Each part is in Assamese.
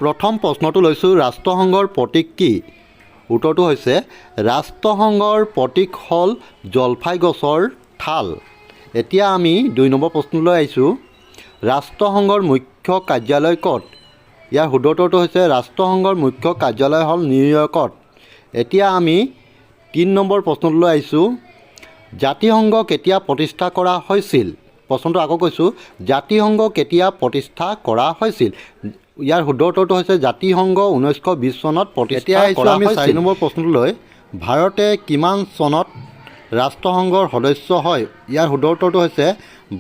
প্ৰথম প্ৰশ্নটো লৈছোঁ, ৰাষ্ট্ৰসংঘৰ প্ৰতীক কি? উত্তৰটো হৈছে, ৰাষ্ট্ৰসংঘৰ প্ৰতীক হ'ল জলফাই গছৰ ঠাল। এতিয়া আমি 2 নম্বৰ প্ৰশ্নলৈ আহিছোঁ, ৰাষ্ট্ৰসংঘৰ মুখ্য কাৰ্যালয় ক'ত? ইয়াৰ শুদ্ধ উত্তৰটো হৈছে, ৰাষ্ট্ৰসংঘৰ মুখ্য কাৰ্যালয় হ'ল নিউয়ৰ্কত। এতিয়া আমি 3 নম্বৰ প্ৰশ্নটোলৈ আহিছোঁ, জাতিসংঘ কেতিয়া প্ৰতিষ্ঠা কৰা হৈছিল? প্ৰশ্নটো আকৌ কৈছোঁ, জাতিসংঘ কেতিয়া প্ৰতিষ্ঠা কৰা হৈছিল? ইয়াৰ শুদ্ধ উত্তৰটো হৈছে, জাতিসংঘ 1920 চনত প্ৰতিষ্ঠা কৰা আমি হৈছিল। 4 নম্বৰ প্ৰশ্নটোলৈ, ভাৰতে কিমান চনত ৰাষ্ট্ৰসংঘৰ সদস্য হয়? ইয়াৰ শুদ্ধ উত্তৰটো হৈছে,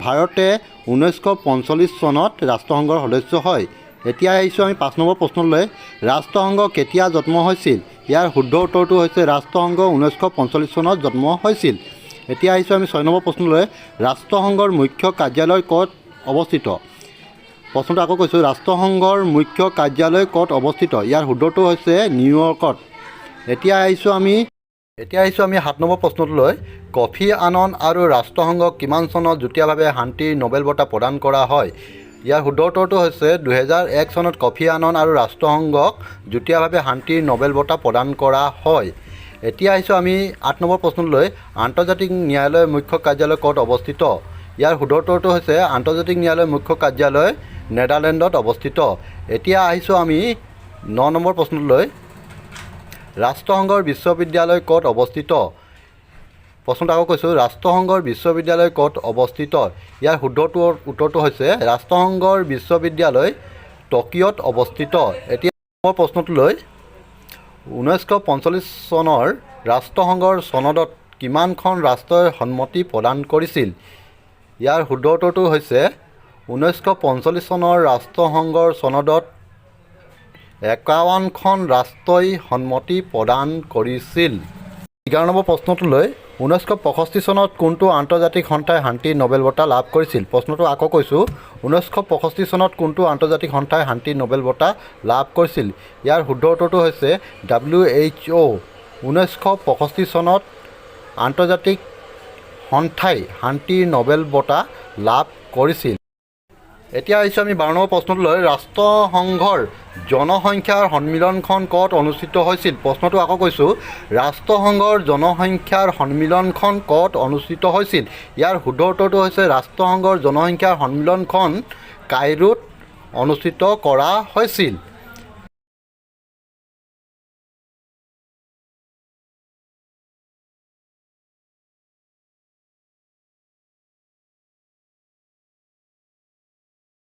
ভাৰতে 1945 চনত ৰাষ্ট্ৰসংঘৰ সদস্য হয়। এতিয়া আহিছোঁ আমি 5 নম্বৰ প্ৰশ্নলৈ, ৰাষ্ট্ৰসংঘ কেতিয়া জন্ম হৈছিল? ইয়াৰ শুদ্ধ উত্তৰটো হৈছে, ৰাষ্ট্ৰসংঘ 1945 চনত জন্ম হৈছিল। এতিয়া আহিছোঁ আমি 6 নম্বৰ প্ৰশ্নলৈ, ৰাষ্ট্ৰসংঘৰ মুখ্য কাৰ্যালয় ক'ত অৱস্থিত? প্ৰশ্নটো আকৌ কৈছোঁ, ৰাষ্ট্ৰসংঘৰ মুখ্য কাৰ্যালয় ক'ত অৱস্থিত? ইয়াৰ শুদ্ধটো হৈছে নিউয়ৰ্কত। এতিয়া আহিছোঁ আমি 7 নম্বৰ প্ৰশ্নটোলৈ, কফি আনন আৰু ৰাষ্ট্ৰসংঘক কিমান চনত যুটীয়াভাৱে শান্তিৰ নবেল বঁটা প্ৰদান কৰা হয়? ইয়াৰ শুদ্ধ উত্তৰটো হৈছে, 2001 চনত কফি আনন আৰু ৰাষ্ট্ৰসংঘক যুটীয়াভাৱে শান্তিৰ নবেল বঁটা প্ৰদান কৰা হয়। এতিয়া আহিছোঁ আমি 8 নম্বৰ প্ৰশ্নটোলৈ, আন্তৰ্জাতিক ন্যায়ালয়ৰ মুখ্য কাৰ্যালয় ক'ত অৱস্থিত? ইয়াৰ শুদ্ধ উত্তৰটো হৈছে, আন্তৰ্জাতিক ন্যায়ালয়ৰ মুখ্য কাৰ্যালয় নেডাৰলেণ্ডত অৱস্থিত। এতিয়া আহিছোঁ আমি 9 নম্বৰ প্ৰশ্নটোলৈ, ৰাষ্ট্ৰসংঘৰ বিশ্ববিদ্যালয় ক'ত অৱস্থিত? প্ৰশ্নটো আকৌ কৈছোঁ, ৰাষ্ট্ৰসংঘৰ বিশ্ববিদ্যালয় ক'ত অৱস্থিত? ইয়াৰ শুদ্ধ উত্তৰটো হৈছে, ৰাষ্ট্ৰসংঘৰ বিশ্ববিদ্যালয় টকিঅ'ত অৱস্থিত। এতিয়া মই প্ৰশ্নটোলৈ, 1945 চনৰ ৰাষ্ট্ৰসংঘৰ চনদত কিমানখন ৰাষ্ট্ৰই সন্মতি প্ৰদান কৰিছিল? ইয়াৰ শুদ্ধ উত্তৰটো হৈছে, 1945 চনৰ ৰাষ্ট্ৰসংঘৰ চনদত 51খন ৰাষ্ট্ৰই সন্মতি প্ৰদান কৰিছিল। 11 নম্বৰ প্ৰশ্নটোলৈ, 1965 চনত কোনটো আন্তৰ্জাতিক সন্থাই শান্তিৰ নবেল বঁটা লাভ কৰিছিল? প্ৰশ্নটো আকৌ কৈছোঁ, 1965 চনত কোনটো আন্তৰ্জাতিক সন্থাই শান্তিৰ নবেল বঁটা লাভ কৰিছিল? ইয়াৰ শুদ্ধ উত্তৰটো হৈছে WHO. 1965 চনত আন্তৰ্জাতিক সন্থাই শান্তিৰ নবেল বঁটা লাভ কৰিছিল। এতিয়া আহিছোঁ আমি 12 নম্বৰ প্ৰশ্নটোলৈ, ৰাষ্ট্ৰসংঘৰ জনসংখ্যাৰ সন্মিলনখন ক'ত অনুষ্ঠিত হৈছিল? প্ৰশ্নটো আকৌ কৈছোঁ, ৰাষ্ট্ৰসংঘৰ জনসংখ্যাৰ সন্মিলনখন ক'ত অনুষ্ঠিত হৈছিল? ইয়াৰ শুদ্ধ উত্তৰটো হৈছে, ৰাষ্ট্ৰসংঘৰ জনসংখ্যাৰ সন্মিলনখন কাইৰোত অনুষ্ঠিত কৰা হৈছিল।